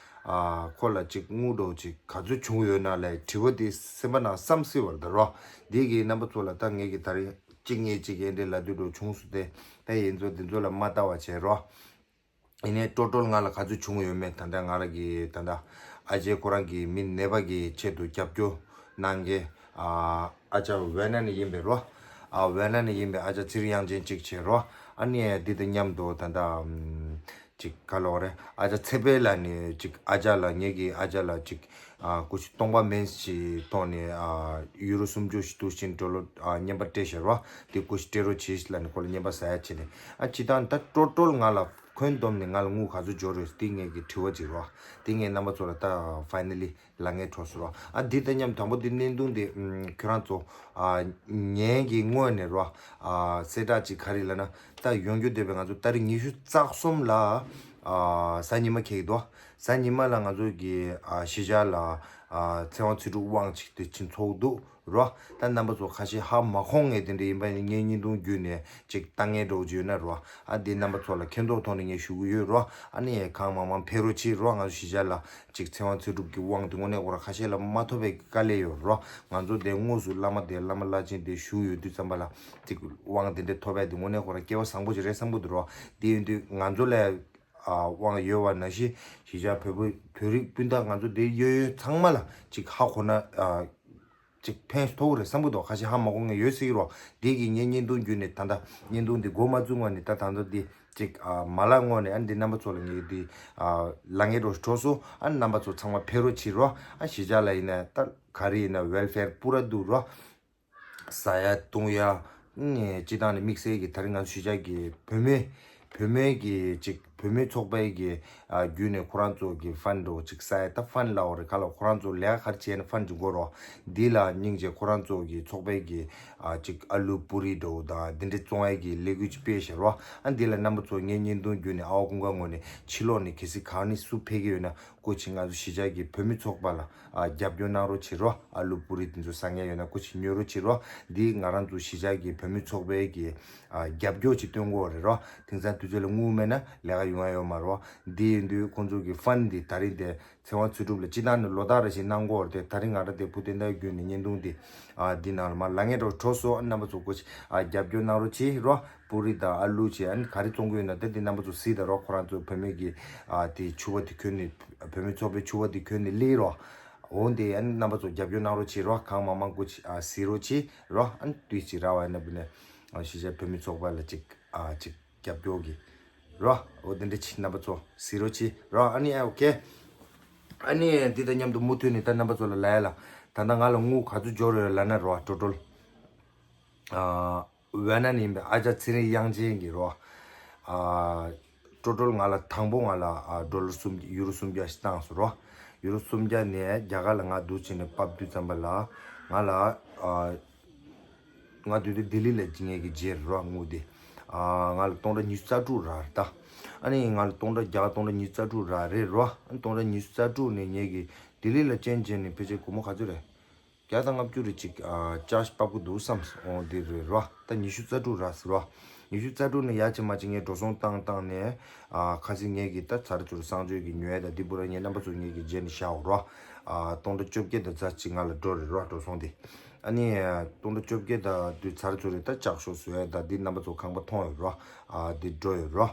ཨ་ཁོ་ལ་ཅིག་དངུལ་འགྲོ་ཅིག་ག་ཚོད་བྱུང་ཡོད་ན་ལབ་དྲི་བ་དེ་སེམས་པ་ནང་བསམ་སྲིད་པ་རེད་རོ། འདི་གི་རྣམ་པ་ཚོ་ལ་ད་ངེད་ཀྱི་ད་རིང་གཅིག་ངས་གཅིག་ཨེ་འདྲས་ལབ་དུས་འགྲོ་བྱུང་སོང་སྟེ། ད་ཡིན་ཚོ་འདི་ཚོ་ལ་མ་ལྟ་བ་བྱས་རོ། ཡིན་ནའི་ཀྲོ་ཀྲོལ་ང་ལ་ག་ཚོད་བྱུང་ཡོད་མེད་ད་ལྟ་ང་རང་གི་ད་ལྟ་ཨ་ཅེ་ཁོ་རང་གི་མི་ནད་པ་གི་ཆེད་དུ་རྒྱབ་སྐྱོར་གནང་མཁན་ཨ་ཨ་ཅག་ཝེ་ན་ནས་ཡིན་པའི་རོ། ཨ་ཝེ་ན་ནས་ཡིན་པའི་ཨ་ཅག་ཚེ་རིང་དབྱངས་ཅན་གཅིག་བྱས་རོ། ཨ་ནི་འདི་དང་མཉམ་དུ་ད་ལྟ་ཅིག་ག་ལབ་དགོས་རེད། ཨ་ཅག་ཚེ་འཕེལ་ལགས་ནས་ཅིག་ཨ་ཅག་ལ་ངེད་ཀྱི་ཨ་ཅག་ལ་ཅིག་ཨ་སྐུ་ཞབས་སྟོང་པ་མེན་ཞིག་ཐོག་ནས་ཨ་ཡུ་རོ་སུམ་ཅུ་ཞིག་འདུག་བཞིན་ཀྲོ་ལོ་ཨ་རྔན་པ་སྤྲད་བཞག་རོ། དེ་སྐུ་ཞབས་སྤྲད་རོགས་བྱེད་ལབ་ནས་ཁོ་ལ་རྔན་པ་ཟ་ཡ་བྱས་ནས། ཨ་སྤྱི་བཏང་ད་ཀྲོ་ཀྲོལ་ང་ལ་འཁོན་བསྡོམས་ནས་ང་ལ་དངུལ་ག་ཚོད་འབྱོར་རེད་དེ་ངེད་ཀྱི་དྲི་བ་ཅིག་རོ། དེ་ངས་རྣམ་པ་ཚོ་ལ་ད་ཕའི་ནལ་ལི་ལབ་ངེས་འཕྲོ་སོང་རོ། ཨ་འདི་དང་མཉམ་དང་པོ་འདི་བརྙན་ཐུང་འདི་ཨམ་ཁྱོད་རང་ཚོ་ཨ་ངེད་ཀྱི་ངོས་ནས་རོ། ཨ་གསལ་བསྒྲགས་ཅིག་ག་རེ་ལབ་ན། ད་ཡོང་རྒྱུ་བསྡད་པའི་ང་ཚོ་ཏ་རིག་ཉི་ཤུ་རྩ་གསུམ་ལ་ཨ་གཟའ་ཉི་མ་འཁེལ་གྱི་འདུག་གཟའ་ཉི་མ་ལ་ང་ཚོ་གི་ཨ་གཞིས་ཆགས་ལ་ཨ་ཚེ་དབང་ཚེ་སྒྲུབ་དབང་ཅིག་དེ་ཕྱིན་ཚོགས་འདུག་རོ། ད་རྣམ་པ་ཚོ་ཁ་ཤས་ཧ་མ་གོ་མཁན་དེ་འདྲ་ཡིན་པ་ཡིན་ན་ངའི་བརྙན་ཐུང་བརྒྱུད་ནས་ཅིག་ལྟ་མཁན་འདྲ་བོ་ཅིག་ཡོད་ན་རོ། ཨ་འདི་རྣམ་པ་ཚོ་ལ་མཁྱེན་རྟོགས་ཐོག་ནས་ངས་ཞུ་གི་ཡོད་རོ། ཨ་ནི་གང་མང་མང་ཕེབས་རོགས་གྱིས་རོ། ང་ཚོ་གཞིས་ཆགས་ལ་ཅིག་ཚེ་དབང་ཚེ་སྒྲུབ་ཀྱི་དབང་དེ་དངོས་གནས་ཁོ་རང་ཁ་ཤས་ལ་མ་ཐོབ་པའི་དཀའ་ལས་ཡོད་རོ། ང་ཚོ་དེ་དངོས་སུ་བླ་མ་དེ་བླ་མ་བླ་ཆེན་དེ་བཞུགས་ཡོད་དུས་ཙམ་པ་ལ་ཅིག་དབང་དེ་འདྲ་ཐོབ་པ་དེ་དངོས་གནས་ཁོ་རང་སྐལ་བ་བཟང་པོ་ཅིག་རེད་བསམ་གི་འདུག་རོ། དེ་ཡིན་དུས་ང་ཚོ་ལ་ཨ་དབང་ཡོད་པ་ནང་བཞིན་གཞིས་ཆགས་བོད་པ་བོད་རིགས་སྤུན་ཟླ་ང་ཚོ་འདིར་ཡོད་ཡོད་ཚང་མ་ལ་ཅིག་ཧ་གོ་ན་ཨ་ཅིག་ཕན་ཐོགས་རེད་བསམ་གི་འདུག་ཁ་ཤས་ཧ་མ་གོ་མཁན་ཡོད་སྲིད་ཀྱི་རོ། འདི་གི་ངས་བརྙན་ཐུང་བརྒྱུད་ནས་ད་ལྟ་བརྙན་ཐུང་འདི་འགོ་མ་བཙུགས་སྔོན་ནས་ད་ད་ལྟ་འདི་ཅིག་ཨ་མ་ལག་སྔོན་ནས་ཨ་འདི་རྣམ་པ་ཚོ་ལ་ངས་འདི་ཨ་ལབ་མཁན་འདྲ་བོ་གྲོགས་སུ་ཨ་རྣམ་པ་ཚོ་ཚང་མ་ཕེབས་རོགས་བྱེད་རོ། ཨ་གཞིས་ཆགས་ལ་ཡིན་ན་ད་ག་རེ་ཡིན་ན་ཝེལ་ཕེར་པུ་ར་འདུག་རོ། ཟ་ཡ་བཏུང་ཡ། ནས་སྤྱི་བཏང་ནས་དམིགས་བསལ་གྱི་ད་རིང་ང་ཚོ་གཞིས་ཆགས་ཀྱི་བུད་མེད། བུད་མེད་ཀྱི་ཅིག་བུད་མེད་ཚོགས་པའི་གི་ཨ་བརྒྱུད་ནས་ཁོ་རང་ཚོ་གི་ཕན་འདྲ་བོ་ཅིག་ཟ་ཡ་ད་ཕན་ལབ་དགོས་རེད་ག་ལ། ཁོ་རང་ཚོ་ལས་ཀ་ག་རེ་བྱས་ན་ཕན་ཅིག་དགོས་རོགས། འདི་ལ་སྙིང་རྗེ་ཁོ་རང་ཚོ་གི་ཚོགས་པའི་གི་ཨ་ཅིག་ཨ་ལུ་པུ་རི་འདྲ་བོ་དང་འདི་འདྲའི་བཙོང་ཡ་གི་ལས་འགུལ་ཅིག་སྤེལ་བཞག་རོགས། ཨ་འདི་ལ་རྣམ་པ་ཚོ་ངའི་བརྙན་ཐུང་བརྒྱུད་ནས་ཨ་བ་ཀུན་དགའ་ངོས་ནས་ཕྱི་ལོགས་ནས་གལ་སྲིད་གང་ནས་སུ་ཕེབས་ཀྱི་ཡོད་ན། སྐུ་མཁྱེན་ང་ཚོ་གཞིས་ཆགས་ཀྱི་བོད་མི་ཚོགས་པ་ལ་ཨ་རྒྱབ་སྐྱོར་གནང་རོགས་བྱེད་རོགས། ཨ་ལུ་པུ་རི་དེ་ཚོ་ཟ་མཁན་ཡོད་ན་སྐུ་མཁྱེན་ཉོ་རོགས་བྱེད་རོགས། འདི་ང་རང་ཚོ་གཞིས་ཆགས་ཀྱི་བོད་མི་ཚོགས་པའི་གི་ཨ་རྒྱབ་སྐྱོར་ཅིག་སྟོན་དགོས་རེད་རོགས། དེང་སང་དུས་ཚོད་ལ་དངུལ་མེད་ན་ལས་ཀ་ཡོང་ཡ་ཡོད་མ་རེད་རོགས། འདི་ཡིན་དུས་ཁོང་ཚོ་གི་ཕན་འདི་ད་རིང་དེ་ཚེ་དབང་ཚེ་སྒྲུབ་ལ་སྤྱི་བཏང་ནས་ལོ་ལྟར་རེ་བཞིན་གནང་དགོས་རེད་དེ། ད་རིང་ང་རང་དེ་བུ་བསྟན་དར་བརྒྱུད་ནས་བརྙན་ཐུང་འདི་ཨ་འདི་ནང་ལ་མར་ལབ་མཁན་འདྲ་བོ་གྲོགས་སུ་ཨ་རྣམ་པ་ཚོ་སྐུ་མཁྱེན་ཨ་རྒྱབ་སྐྱོར་གནང་རོགས་བྱེད་རོགས། པུ་རི་དང་ཨ་ལུ་བྱས་ཨ་ནི་ག་རེ་བཙོང་གི་ཡོད་ན་ད་འདི་རྣམ་པ་ཚོ་གཟིགས་དང་རོགས། ཁོ་རང་ཚོ་བུད་མེད་ཀྱི་ཨ་དེ་ཕྱུ་པ་དེ་གྱོན་ནས་བུད་མེད་ཚོགས་པའི་ཕྱུ་པ་དེ་གྱོན་ནས་སླེབས་རོགས། འོ་འདི་ཨ་ནི་རྣམ་པ་ཚོ་རྒྱབ་སྐྱོར་གནང་རོགས་བྱེད་རོགས། གང་མང་མང་སྐུ་མཁྱེན་ཨ་གཟིགས་རོགས་བྱེད་རོགས། ཨ་ནི་དུས་ཅིག་ར་བ་ཡིན་ན་བུ་ནས་ཨ་གཞིས་ཆགས་བུད་མེད་ཚོགས་པ་ལ་ཅིག་ཨ་ཅིག་རྒྱབ་སྐྱོར་གྱི་རོགས། འོ་འདི་འདྲ་བྱེད་རྣམ་པ་ཚོ་གཟིགས་རོགས་བྱེད་རོགས། ཨ་ནི་ཨ་ཨོ་ཀེ། ཨ་ནི་འདི་དང་མཉམ་དུ་མུ་མཐུད་ནས་ད་རྣམ་པ་ཚོ་ལ་ལབ་ཡ་ལ། ད་ལྟ་ང་ལ་དངུལ་ག་ཚོད་འབྱོར་ཡོད་ལབ་ན་རོགས་ཀྲོ་ཀྲོལ། ཨ། ཝེ་ནན་ཡིན་པའི་ཨ་ཅག་ཚེ་རིང་དབྱངས་ཅན་གྱིས་རོ། ཨ། ཊོ་ཊལ་ང་ལ་དང་པོ་ང་ལ་ཨ་ཌོ་ལར་སུམ་ཡུ་རོ་སུམ་བརྒྱ་ཞིག་བཏང་སོང་རོ། ཡུ་རོ་སུམ་བརྒྱ་ནས་རྒྱ་གར་ལ་ང་འདུག་ཕྱིན་ནས་ཕབ་དུས་ཙམ་པ་ལ་ང་ལ་ཨ། ང་དུས་དུས་ལྡི་ལི་ལ་ངེད་ཀྱི་རྗེས་རོ་དངུལ་དེ། ཨ། ང་ལ་སྟོང་ཕྲག་ཉི་ཤུ་རྩ་དྲུག་རག་རེད་ད། ཨ་ནི་ང་ལ་སྟོང་ཕྲག་རྒྱ་གར་སྟོང་ཕྲག་ཉི་ཤུ་རྩ་དྲུག་རག་རེད་རོ། ཨ་ནི་སྟོང་ཕྲག་ཉི་ཤུ་རྩ་དྲུག་ནས་ངེད་ཀྱི་ལྡི་ལི་ལ་ཅན་བྱས་ནས་ཕལ་ཆེར་སྒོར་མོ་ག་ཚོད་རེད། བརྒྱ་དང་ལྔ་བཅུ་རེ་གཅིག་ཨ། ཅར་ཇི་ཕབ་གི་འདུག་བསམ་སོང་འདི་རེད་རོ། ད་ཉི་ཤུ་རྩ་དྲུག་རག་སོང་རོ། ཉི་ཤུ་རྩ་དྲུག་ནས་ཡར་ཕྱིན་མ་ཕྱིན་ངས་འགྲོ་སོང་བཏང་བཏང་ནས། ཨ། ཁ་སང་ངེད་ཀྱི་ད་ཚར་ཚུར་གསང་སྤྱོད་ཀྱི་ཉོས་ཡ་ད་འདི་པུ་ར་ངའི་རྣམ་པ་ཚོ་ངེད་ཀྱི་རྗེས་ནས་བཞག་འོ་རོ། ཨ། སྟོང་ཕྲག་བཅོ་བརྒྱད་དང་ཚར་གཅིག་ང་ལ་འགྲོ་རེད་རོ་འགྲོ་སོང་དེ། ཨ་ནི། སྟོང་ཕྲག་བཅོ་བརྒྱད་དང་དུས་ཚར་ཚུར་རེད་ད་ལྕགས་ཤོག་བཟོ་ཡ་ད་འདི་རྣམ་པ་ཚོ་ཁང་པ་མཐོང་ཡོད་རོ། ཨ། འདི་འགྲོ་ཡོད་རོ།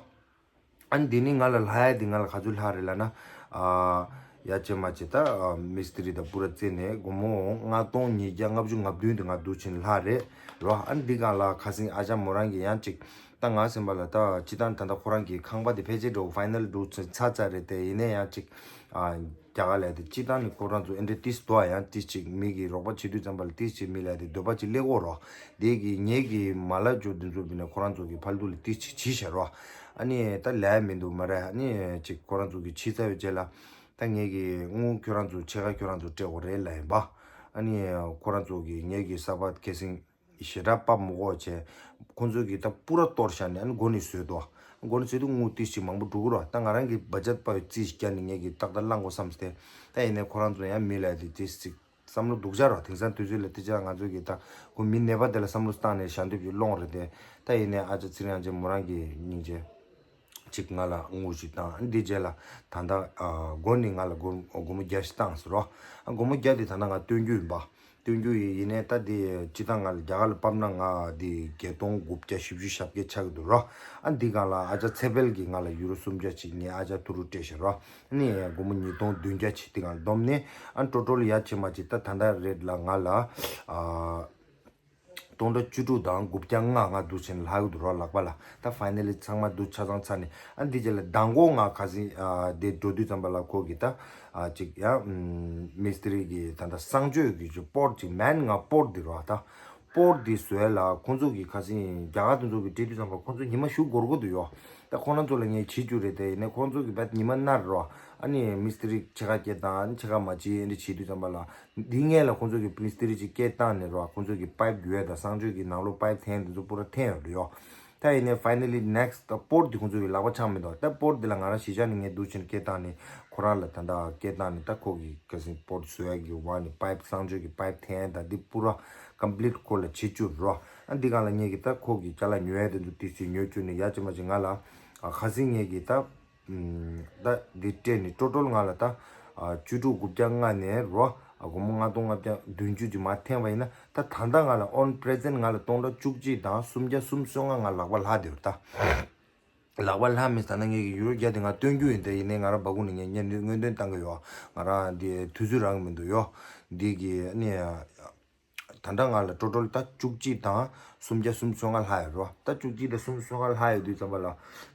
ཨ་ནི་འདི་ནི་ང་ལ་ལྷག་ཡ་འདི་ང་ལ་ག་ཚོད་ལྷག་རེད་ལབ་ན། ཨ། ཡ་ཅེ་མ་ཅེ་ད་ཨ། མིས་ཏི་རི་དང་པུ་ར་རྩེ་ནས་སྒོར་མོ་ལྔ་སྟོང་ཉིས་བརྒྱ་ལྔ་བཅུ་ང་བདུན་དེ་ང་འདུག་ཕྱིན་ལྷག་རེད་རོ། ཨ་ནི་འདི་སྒང་ལ་ཁ་སང་ཨ་ཅག་མོ་རང་གིས་ཡང་ཅིག་ད་ང་སེམས་པ་ལ་ད་སྤྱི་བཏང་ད་ལྟ་ཁོ་རང་གི་ཁང་པ་དེ་ཕལ་ཆེར་འགྲོ་ཕའི་ནལ་འགྲོ་ཚར་ཚར་རེད་དེ་ཡིན་ནའི་ཡང་ཅིག་ཨ། རྒྱ་གར་ལ་དེ་སྤྱི་བཏང་ནི་ཁོ་རང་ཚོ་ཨེ་འདྲ་ཏིས་དོ་ཡང་ཏིས་ཅིག་མི་གི་རོགས་པ་བྱེད་དུས་ཙམ་པ་ལ་ཏིས་ཅིག་མི་ལ་དེ་འདོད་པ་ཅིག་སླེབས་ཀྱི་ཡོད་རོ། དེ་གི་ངེད་ཀྱི་མ་ལབ་ཅོག་འདི་ཚོ་བི་ནས་ཁོ་རང་ཚོ་གི་ཕར་ལྟུ་ལ་ཏིས་ཅིག་བྱིས་ཤག་རོ། ཨ་ནི་ད་ལས་མི་འདུག་མ་རེད། ཨ་ནི་ཅིག་ཁོ་རང་ཚོ་གི་བྱིས་ཚར་བའི་རྗེས་ལ་ད་ངེད་ཀྱི་དངུལ་ཁྱོད་རང་ཚོ་ཕྱེད་ཀ་ཁྱོད་རང་ཚོ་སྤྲད་དགོས་རེད་ལབ་ཡིན་པ། ཨ་ནི་ཁོ་རང་ཚོ་གི་ངེད་ཀྱི་གསར་པ་ཁ་སང་ཞེ་དྲག་ཕབ་མི་དགོས་བྱས། ཁོང་ཚོས་ཀྱིས་ད་པུ་ར་གཏོར་བཞག་ནས་ཨ་ནི་སྒོ་ནས་བཟོས་འདུག་སྒོ་ནས་བཟོས་དུས་དངུལ་ཏིས་ཅིག་མང་པོ་འགྲོ་གི་རོ། ད་ང་རང་གི་བ་ཇེཊ་པ་རྩིས་ཤིག་བརྒྱབ་ནས་ངེད་ཀྱིས་ཏག་ཏག་བླང་དགོས་བསམ་སྟེ། ད་ཡིན་ནའི་ཁོ་རང་ཚོ་ཡང་མི་ལ་དེ་ཏིས་ཅིག་བསམ་བློ་སྡུག་ཅག་རོ། དེང་སང་དུས་ཚོད་ལ་ཏིས་ཅག་ང་ཚོས་ཀྱིས་ད་ཁོ་མི་ནད་པ་དེ་ལ་བསམ་བློ་བཏང་ནས་ཞལ་འདེབས་ཀྱི་སློང་རེད་དེ། ད་ཡིན་ནའི་ཨ་ཅག་ཚེ་རིང་ཨ་ཅག་མོ་རང་གི་སྙིང་རྗེ། ཅིག་ང་ལ་དངུལ་ཞིག་བཏང་། འདི་རྗེས་ལ་ད་ལྟ་ཨ། སྒོ་ནས་ང་ལ་སྒོར་སྒོར་མོ་བརྒྱ་ཞིག་བཏང་ཟེར་རོ། ཨ། སྒོར་མོ་བརྒྱ་དེ་ད་ལྟ་ང་སྟོན་རྒྱུ་ཡིན་པ། སྟོན་རྒྱུ་ཡིན་ཡིན་ནའི་ད་དེ་སྤྱི་བཏང་ང་ལ་རྒྱ་གར་ལ་ཕབ་ན་ང་དེ་བརྒྱད་སྟོང་དགུ་བརྒྱ་བཞི་བཅུ་ཞེ་བརྒྱད་ཆགས་ཀྱི་འདུག་རོ། ཨ། འདི་སྒང་ལ་ཨ་ཅག་ཚེ་འཕེལ་གྱིས་ང་ལ་ཡུ་རོ་སུམ་བརྒྱ་ཅིག་ངས་ཨ་ཅག་ཐུ་རུ་སྤྲད་ཤག་རོ། ཨ་ནི་སྒོར་མོ་ཉིས་སྟོང་བདུན་བརྒྱ་ཅིག་དེ་སྒང་བསྡོམས་ནས་ཨ་ཊོ་ཊལ་ཡ་ཆེ་མ་ཅིག་ད་ད་ལྟ་རེད་ལ་ང་ལ་ཨ། སྟོང་ཕྲག་བཅུ་དྲུག་དང་དགུ་བརྒྱ་ལྔ་ང་འདུག་ཕྱིན་ལྷག་གི་འདུག་རོ་ལག་པ་ལ། ད་ཕའི་ནལ་ལི་ཚང་མ་འདུག་ཆ་ཚང་ཚར་ནས། ཨ། འདི་རྗེས་ལ་མདང་དགོང་ང་ཁ་སང་ཨ། དེ་འགྲོ་དུས་ཙམ་པ་ལ་ཁོ་གིས་ད་ཨ། ཅིག་ཡ་མིས་ཏི་རི་གི་ད་ད་གསང་སྤྱོད་ཀྱི་ཅིག་པོཊ་ཅིག་མན་ང་པོཊ་འདི་རོ། ད་པོཊ་འདི་བཟོས་ལ་ཁོང་ཚོ་གིས་ཁ་སང་རྒྱ་གར་དེ་ཚོ་གིས་སྤྲད་དུས་ཙམ་པ་ཁོང་ཚོ་ཉི་མ་བཞུགས་དགོས་ཀྱི་འདུག་ཡོ། ད་ཁོ་རང་ཚོ་ལ་ངས་བྱེད་རྒྱུ་རེད་དེ། ཡིན་ནའི་ཁོང་ཚོ་གིས་བད་ཉི་མ་མནར་རོ། ཨ་ནི་མིས་ཏི་རི་ཕྱེད་ཀ་སྐྱེལ་བཏང་། ཕྱེད་ཀ་མ་བྱེད། ཨེ་འདྲ་བྱེད་དུས་ཙམ་པ་ལ། འདི་སྔོན་ལ་ཁོང་ཚོ་གིས་མིས་ཏི་རི་ཅིག་སྐད་བཏང་ནས་རོ། ཁོང་ཚོ་གིས་པའིབ་རྒྱུ་ཡས་དང་གསང་སྤྱོད་ཀྱི་ནང་ལོགས་པའིབ་འཐེན་དེ་ཚོ་པུ་ར་འཐེན་ཡོད་རེད་ཡོ། ད་ཡིན་ནའི་ཕའི་ནལ་ལི་ནེག་སི་ཊི་པོཊ་འདི་ཁོང་ཚོ་གི་ལག་པ་འཆང་མི་འདུག་ད་པོཊ་འདི་ལ་ང་རང་གཞིས་ཆགས་ནས་ངས་འདུག་ཕྱིན་སྐད་བཏང་ནས་ཁོ་རང་ལ་ད་ལྟ་སྐད་བཏང་ནས། ད་ཁོ་གིས་ཁ་སང་པོཊ་བཟོ་ཡ་གི་བར་ནས་པའིབ་གསང་སྤྱོད་ཀྱི་པའིབ་འཐེན་དང་འདི་པུ་ར་ཀམ་པི་ལིཊ་ཁོ་ལ་བྱེད་བཅུག་རོ། ཨ། འདི་སྒང་ལ་ངས་ཀྱིས་ད་ཁོ་གི་ཅ་ལག་ཉོ་ཡ་དེ་ཚོ་ཏིས་ཅིག་ཉོ་བཅུག་ནས་ཡ་ཅེ་མ་ཅེ་ང་ལ་ཨ། ཁ་སང་ངས་ཀྱིས་ད། ད་འདི་སྤྲད་ནས་ཊོ་ཊལ་ང་ལ་ད་ཨ། བཅུ་དྲུག་དགུ་བརྒྱ་ལྔ་ནས་རོ། ཨ། སྒོར་མོ་ལྔ་སྟོང་ལྔ་བརྒྱ་བདུན་ཅུ་ཅིག་མར་འཐེན་པ་ཡིན་ན། ད་ད་ལྟ་ང་ལ་ཨོན་པི་རེ་ཛེན་ཊི་ང་ལ་སྟོང་ཕྲག་བཅུ་གཅིག་དང་སུམ་བརྒྱ་སུམ་ཅུ་སོ་ལྔ་ང་ལག་པ་ལྷག་བསྡད་ཡོད་ད། ལག་པ་ལྷག་མེད་ད་ན་ངས་ཀྱི་ཡུ་རོ་བརྒྱ་དེ་ང་སྟོན་རྒྱུ་ཡིན་ད། ཡིན་ནའི་ང་རང་སྦ་ཁུག་ནས་ངས་སྔོན་འདོན་བཏང་གི་ཡོད། ང་རང་འདི་དུས་ཚོད་རག་གི་མི་འདུག་ཡོ། འདི་གི་ཨ་ནི། ད་ལྟ་ང་ལ་ཊོ་ཊལ་ད་བཅུ་གཅིག་དང་སུམ་བརྒྱ་སུམ་ཅུ་སོ་ལྔ་ལྷག་ཡོད་རོ། ད་བཅུ་གཅིག་དང་སུམ་ཅུ་སོ་ལྔ་ལྷག་ཡོད་དུས་ཙམ་པ་ལ།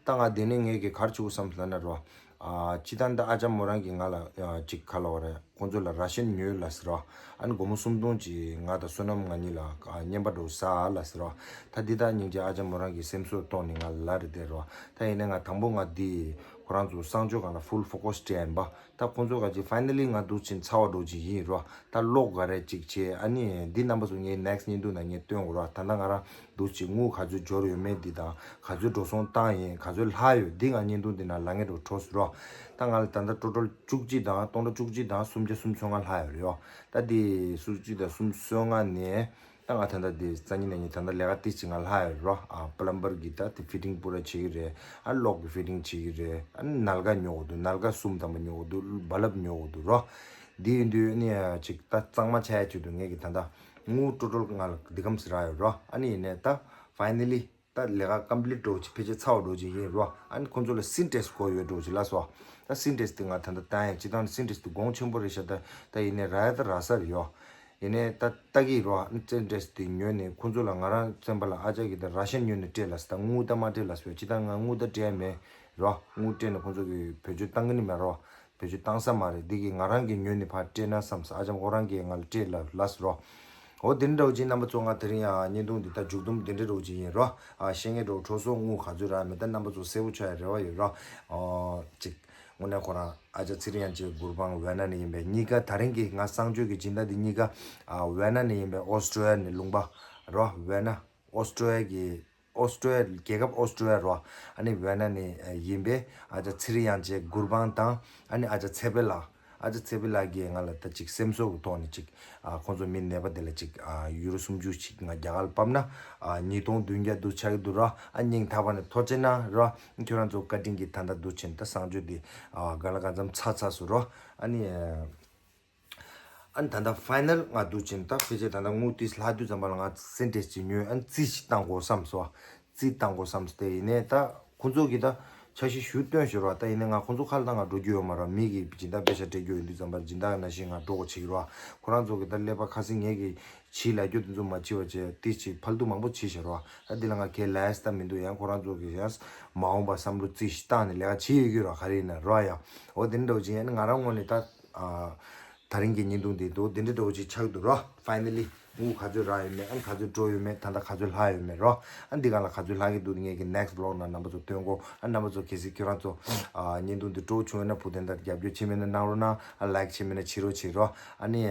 ད་ང་དེ་ནས་ངས་ཀྱི་ག་རེ་བྱེད་དགོས་བསམ་ཟེར་ན་རོ། ཨ། སྤྱི་བཏང་ད་ཨ་ཅག་མོ་རང་གིས་ང་ལ་ཨ། ཅིག་ག་ལབ་དགོས་རེད། ཁོང་ཚོ་ལ་ར་ཤན་ཉོས་ལབ་ཟེར་རོ། ཨ་ནི་སྒོར་མོ་སུམ་སྟོང་ཅིག་ང་དང་བསོད་ནམས་ང་གཉིས་ལ་ཨ། རྔན་པ་འདྲ་བོ་ཟ་ལབ་ཟེར་རོ། ད་འདི་ད་སྙིང་རྗེ་ཨ་ཅག་མོ་རང་གིས་སེམས་གསོ་གཏོང་ནས་ང་ལ་ལབ་རེད་དེ་རོ། ད་ཡིན་ནའི་ང་དང་པོ་ང་འདི་ཁོ་རང་ཚོ་གསང་སྤྱོད་སྒང་ལ་ཕུལ་ཕོ་ཀ་སི་སྤྲད་ཡིན་པ། ད་ཁོང་ཚོ་ག་ཅིག་ཕའི་ནལ་ལི་ང་འདུག་ཕྱིན་ཚར་བ་འདྲ་བོ་ཅིག་ཡིན་རོ། ད་ལོག་ག་རེ་ཅིག་བྱེད། ཨ་ནི་འདི་རྣམ་པ་ཚོ་ངའི་ནེག་སི་ཊི་བརྙན་ཐུང་ནང་ངས་སྟོན་དགོས་རོ། ད་ལྟ་ང་རང་འདུག་ཅིག་དངུལ་ག་ཚོད་འབྱོར་ཡོད་མེད་འདི་དང་། ག་ཚོད་འགྲོ་སོང་བཏང་ཡིན། ག་ཚོད་ལྷག་ཡོད། འདི་ང་བརྙན་ཐུང་འདི་ནང་ལབ་མཁན་འདྲ་བོ་འགྲོ་ཟེར་རོ། ད་ང་ལ་ད་ལྟ་ཊོ་ཊལ་བཅུ་གཅིག་དང་སྟོང་ཕྲག་བཅུ་གཅིག་དང་སུམ་བརྒྱ་སུམ་ཅུ་སོ་ལྔ་ལྷག་ཡོད་རེད་ཡོ། ད་འདི་བཅུ་གཅིག་དང་སུམ་ཅུ་སོ་ལྔ་ནས། ད་ང་ད་ལྟ་འདི་སང་ཉིན་གནངས་ཉིན་ད་ལྟ་ལས་ཀ་ཏིས་ཅིག་ང་ལྷག་ཡོད་རོ། ཨ། པ་ལམ་བར་གྱིས་ད་དེ་ཕི་ཊིང་པུ་ར་བྱེད་ཀྱི་རེད། ཨ། ལོག་གི་ཕི་ཊིང་བྱེད་ཀྱི་རེད། ཨ། ནལ་ག་ཉོ་དགོས་འདུག་ནལ་ག་གསུམ་ཐམ་པ་ཉོ་དགོས་འདུག་བ་ལབ་ཉོ་དགོས་འདུག་རོ། འདི་ཡིན་དུས་ནི་ཅིག་ད་གཙང་མ་ཆགས་ཡ་ཅིག་འདུག་ངས་ཀྱིས་ད་ལྟ་དངུལ་ཊོ་ཊལ་ང་ལ་འདི་གམ་ཟེར་རག་ཡོད་རོ། ཨ་ནི་ཡིན་ནའི་ད་ཕའི་ནལ་ལི་ད་ལས་ཀ་ཀམ་པི་ལིཊ་འདྲ་བོ་ཅིག་ཕལ་ཆེར་ཚར་བ་འདྲ་བོ་ཅིག་ཡིན་རོ། ཨ་ནི་ཁོང་ཚོ་ལ་སིན་ཊེག་སི་དགོས་ཡོད་འདྲ་བོ་ཅིག་ལབ་སོང་། ད་སིན་ཊེག་སི་དེ་ང་ད་ལྟ་བཏང་ཡ། སྤྱིར་བཏང་ནས་སིན་ཊེག་སི་དེ་གོང་ཆེན་པོ་རེད་ཤག་ད་ད་ཡིན་ནའི་རག་ཡ་ད་རག་ས་རེད་ཡོ། ཡིན་ནའི་ད་ལྟ་གི་རོ། ཨ་ནི་སིན་ཊེག་སི་དེ་ཉོས་ནས་ཁོང་ཚོ་ལ་ང་རང་བཙན་པ་ལ་ཨ་ཅག་གིས་ད་ར་ཤན་ཉོས་ནས་སྤྲད་ལབ་ཟེར། ད་དངུལ་ད་མ་སྤྲད་ལབ་ཟེར། སྤྱིར་བཏང་ང་དངུལ་ད་སྤྲད་ཡ་མེད་རོ། དངུལ་སྤྲད་ནས་ཁོང་ཚོ་གིས་བེད་སྤྱོད་བཏང་གི་ནི་མེད་རོ། བེད་སྤྱོད་བཏང་ས་མ་རེད། འདི་གིས་ང་རང་གིས་ཉོས་ནས་ཕར་སྤྲད་ན་བསམ་ས། ཨ་ཅག་ཁོ་རང་གིས་ང་ལ་སྤྲད་ལབ་ལབ་ཟེར་རོ། འོ་དེ་འདྲ་བོ་ཅིག་རྣམ་པ་ཚོ། ང་དེ་རིང་ཡང་བརྙན་ཐུང་འདི་ད་མཇུག་སྡོམ་དེ་འདྲ་བོ་ཅིག་ཡིན་རོ། ཨ་ཤེས་ངེས་འགྲོ་འཕྲོ་སོ་དངུལ་ག་ཚོད་རག་མེད་ད་རྣམ་པ་ཚོ་གསལ་པོ་ཆགས་ཡ་རེ་བ་ཡོད་རོ། ཨོ་ཅིག་དངོས་གནས་ཁོ་རང་ཨ་ཅག་ཚེ་རིང་དབྱངས་ཅན་གུར་པང་ཝེ་ན་ནས་ཡིན་པའི་གཉིས་ཀ་དེ་རིང་གི་ང་གསང་སྤྱོད་ཀྱི་སྦྱིན་བདག་འདི་གཉིས་ཀ་ཨ་ཝེ་ན་ནས་ཡིན་པའི་ཨོ་སི་ཀྲོ་ལི་ཡ་ནས་ལུང་པ་རོ། ཝེ་ན་ཨོ་སི་ཀྲོ་ལི་ཡ་གི་ཨོ་སི་ཀྲོ་ལི་ཡ་རྒྱལ་ཁབ་ཨོ་སི་ཀྲོ་ལི་ཡ་རོ། ཨ་ནི་ཝེ་ན་ནས་ཡིན་པའི་ཨ་ཅག་ཚེ་རིང་དབྱངས་ཅན་གུར་པང་དང་ཨ་ནི་ཨ་ཅག་ཚེ་འཕེལ་ལགས། ཨ་ཅག་ཚེ་འཕེལ་ལགས་ཀྱིས་ང་ལ་ད་ཅིག་སེམས་གསོ་གི་ཐོག་ནས་ཅིག་ཨ་ཁོང་ཚོ་མི་ནད་པ་དེ་ལ་ཅིག་ཨ་ཡུ་རོ་སུམ་ཅུ་ཅིག་ང་རྒྱ་གར་ལ་ཕབ་ན་ཨ་ཉིས་སྟོང་བདུན་བརྒྱ་དུ་ཆགས་ཀྱི་འདུག་ར། ཨ་སྙིང་ཐག་པ་ནས་ཐུགས་རྗེ་གནང་ར། ཁྱོད་རང་ཚོ་བཀའ་དྲིན་གྱིས་ད་ལྟ་འདུག་ཕྱིན་ད་གསང་སྤྱོད་འདི་ཨ་ག་ལ་ག་ཙམ་ཚ་ཚ་སུ་ར། ཨ་ནི་ཨ་ནི་ད་ལྟ་ཕའི་ནལ་ང་འདུག་ཕྱིན་ད་ཕལ་ཆེར་ད་ལྟ་དངུལ་ཏིས་ལྷག་དུས་ཙམ་པ་ལ་ང་སེན་ཊེ་ཅིག་ཉོས། ཨ་ནི་རྩིས་ཤིག་བཏང་དགོས་བསམ་སོ། རྩིས་བཏང་དགོས་བསམ་སྟེ་ཡིན་ནའི་ད་ཁོང་ཚོ་གིས་ད་འཆར་གཞི་ཞུ་སྟོན་ཞུ་རོགས། ད་ཡིན་ནའི་ང་ཁོང་ཚོ་ཁ་ལ་ད་ང་འགྲོ་རྒྱུ་ཡོད་མ་རོགས། མི་གིས་སྦྱིན་བདག་པེ་ཤ་སྤྲད་རྒྱུ་ཡོད་དུས་ཙམ་པར་སྦྱིན་བདག་ནང་བཞིན་ང་འགྲོ་དགོས་བྱེད་ཀྱི་རོགས། ཁོ་རང་ཚོ་གིས་ད་ཀླད་པ་ཁ་སིང་ངེད་ཀྱིས་བྱིས་ལ་རྒྱུ་དེ་ཚོ་མ་བྱིས་པ་བྱས་ཏིས་ཅིག་ཕལ་དུ་མང་པོ་བྱིས་ཤག་རོགས། ད་འདི་ལ་ང་གའི་ལས་ད་མི་འདུག་ཡང་ཁོ་རང་ཚོ་གིས་ཡང་མ་འོངས་པ་བསམ་བློ་རྩིས་ཤིག་བཏང་ནས་ལས་ཀ་བྱེད་ཡོད་ཀྱི་རོགས། ག་རེ་ཡིན་ན་རོགས་ཡ། འོ་དེ་འདྲ་བོ་ཅིག་ཡིན་ན་ང་རང་ངོས་ནས་ད་ཨ། དེ་རིང་གི་བརྙན་ཐུང་འདི་འདུག་འདི་འདྲ་འདྲ་བོ་ཅིག་ཆགས་འདུག་རོ། ཕའི་ནལ་ལི་དངུལ་ག་ཚོད་རག་ཡོད་མེད། ཨ་ནི་ག་ཚོད་འགྲོ་ཡོད་མེད། ད་ལྟ་ག་ཚོད་ལྷག་ཡོད་མེད་རོ། ཨ་ནི་འདི་ག་ལ་ག་ཚོད་ལྷག་གི་འདུག་ངེད་ཀྱི་ནེག་སི་ཊི་བི་ལོག་ནང་རྣམ་པ་ཚོ་སྟོན་གོ། ཨ་རྣམ་པ་ཚོ་གལ་སྲིད་ཁྱོད་རང་ཚོ་ཨ་བརྙན་ཐུང་འདི་སྤྲོ་བོ་བྱུང་ཡོད་ན་བུ་དེ་འདྲ་རྒྱབ་སྐྱོར་བྱེད་མེད་ན་གནང་རོགས་གནང་། ཨ་ལའིཀ་བྱེད་མེད་ན་བྱེད་རོགས་བྱེད་རོ། ཨ་ནི་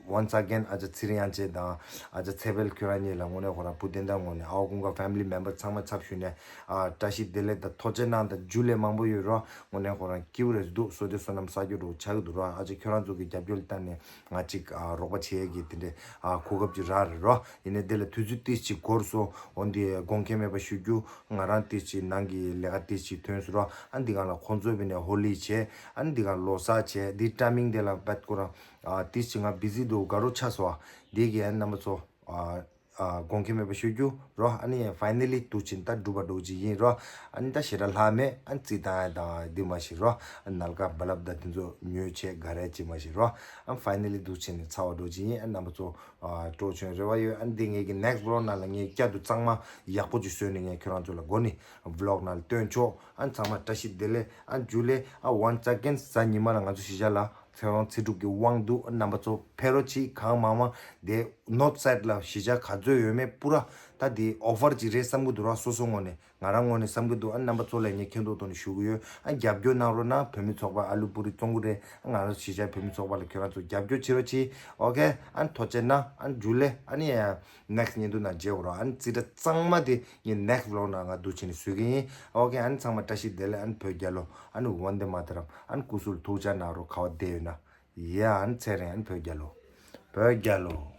ཨ་once again ཨ་ཅག་ཚེ་རིང་དབྱངས་ཅན་དང་ཨ་ཅག་ཚེ་འཕེལ་ཁྱོད་རང་གཉིས་ལ་དངོས་གནས་ཁོ་རང་བུ་དེ་འདྲ་ངོས་ནས་ཨའོ་ཀུན་དགའ་ཕེ་མི་ལི་མེམ་བར་ཚང་མ་ཚབ་ཞུས་ནས་ཨ་བཀྲ་ཤིས་བདེ་ལེགས་དང་ཐུགས་རྗེ་གནང་དང་རྒྱུ་ལས་མང་པོ་ཡོད་རོ། དངོས་གནས་ཁོ་རང་སྐྱིད་པོ་རེད་འདུག་བསོད་བདེ་བསོད་ནམས་བསགས་རྒྱུ་འགྲོ་ཆགས་ཀྱི་འདུག་ར། ཨ་ཅེ་ཁྱོད་རང་ཚོ་གི་རྒྱབ་སྐྱོར་ལ་བརྟེན་ནས་ང་ཅིག་ཨ་རོགས་པ་བྱེད་ཡས་ཀྱི་དེ་འདྲའི་ཨ་གོ་སྐབས་ཅིག་རག་རེད་རོ། ཡིན་ནའི་དེ་ལ་དུས་ཚོད་ཏིས་ཅིག་འགོར་སོང་། འོན་ཏེ་དགོངས་འགལ་མེད་པ་ཞུ་རྒྱུ། ང་རང་ཏིས་ཅིག་ནང་གི་ལས་ཀ་ཏིས་ཅིག་ཐོན་སོང་རོ། ཨ་འདི་ག་ལ་ཁོང་ཚོའི་བི་ནས་ཧོ་ལི་བྱས། ཨ་འདི་ག་ལོ་གསར་བྱས། འདི་ཊའི་མིང་དེ་ལ་བད་ཁོ་རང་ཨ་ཏིས་ཅིག་ང་བི་ཟི་འདུག་དགའ་རོགས་ཆགས་སོང་། འདི་གི་ཨ་རྣམ་པ་ཚོ་ཨ། ཨ་དགོངས་འགལ་མེད་པ་ཞུ་རྒྱུ་རོ། ཨ་ནི་ཕའི་ནལ་ལི་འདུག་ཕྱིན་ད་འགྲུབ་པ་འགྲོ་གི་ཡིན་རོ། ཨ་ནི་ད་ཞེ་དྲག་ལྷག་མེད། ཨ་ནི་རྩིས་བཏང་ཡ་དང་འདི་མ་ཞིག་རོ། ཨ་ནལ་ཀ་བ་ལབ་ད་དེ་ཚོ་ཉོས་བྱས་ག་རེ་ཅི་མ་ཞིག་རོ། ཨ་ཕའི་ནལ་ལི་འདུག་ཕྱིན་ནས་ཚར་བ་འགྲོ་གི་ཡིན། ཨ་རྣམ་པ་ཚོ་ཨ་སྤྲོ་བྱོན་རེ་བ་ཡོད། ཨ་ནི་འདི་ངེད་ཀྱི་ནེག་སི་ཊི་བི་ལོག་ནང་ལ་ངས་བསྐྱར་དུ་གཙང་མ་ཡག་པོ་ཅིག་བཟོས་ནས་ངས་ཁྱོད་རང་ཚོ་ལ་མགོ་ནས་བི་ལོག་ནང་ལ་སྟོན་ཆོག་ཨ་ནི་ཚང་མ་བཀྲ་ཤིས་བདེ་ལེགས། ཨ་ནི་རྒྱུ་ལས་ཨ་once again གཟའ་ཉི་མ་ལ་ང་ཚོ་གཞིས་ཆགས་ལ། ཚེ་དབང་ཚེ་སྒྲུབ་ཀྱི་དབང་འདུག་རྣམ་པ་ཚོ་ཕེབས་རོགས་གྱིས། གང་མང་མང་དེ་ནོར་ཐི་སའིཌ་ལ་གཞིས་ཆགས་ག་ཚོད་ཡོད་མེད་པུ་ར་ད་དེ་ཨོ་ཕར་ཅིག་རེད་བསམ་གྱི་འདུག་ར། སོ་སོ་ངོས་ནས་ང་རང་ངོས་ནས་བསམ་གྱི་འདུག་ཨ་རྣམ་པ་ཚོ་ལ་ངས་མཁྱེན་རྟོགས་ཐོག་ནས་ཞུ་གི་ཡོད། ཨ་རྒྱབ་སྐྱོར་གནང་རོགས་གནང་། བོད་མི་ཚོགས་པ་ཨ་ལུ་པུ་རི་ཙོང་གུ་རེད། ཨ་ང་རང་གཞིས་ཆགས་བོད་མི་ཚོགས་པ་ལ་ཁྱོད་རང་ཚོ་རྒྱབ་སྐྱོར་བྱེད་རོགས་གྱིས། ཨོ་ཁེ། ཨ་ཐུགས་རྗེ་གནང་། ཨ་རྒྱུ་ལས་ཨ་ནི་ནེག་སི་ཊི་བརྙན་ཐུང་ནང་མཇལ་འོ་ར། ཨ་ནི་རྩིས་ཁྲ་གཙང་མ་དེ་ངས་ནེག་སི་ཊི་བི་ལོག་ནང་ང་འདུག་ཕྱིན་ནས་བཟོ་གི་ཡིན། ཨོ་ཁེ། ཨ་ནི་ཚང་མ་བཀྲ་ཤིས་བདེ་ལེགས། ཨ་ནི་བོད་རྒྱལ་ལོ། ཨ་ནི་ཝན་དེ་མ་ཏ་རམ། ཨ་ནི་སྐུ་གཟུགས་ཐུགས་ཅག་གནང་རོགས། ག་བ་བསྡད་ཡོད་ན། ཡ་ཨ་ནི་ཚེ་རིང་། ཨ་ནི་བོད་རྒྱལ་ལོ། བོད་རྒྱལ་ལོ།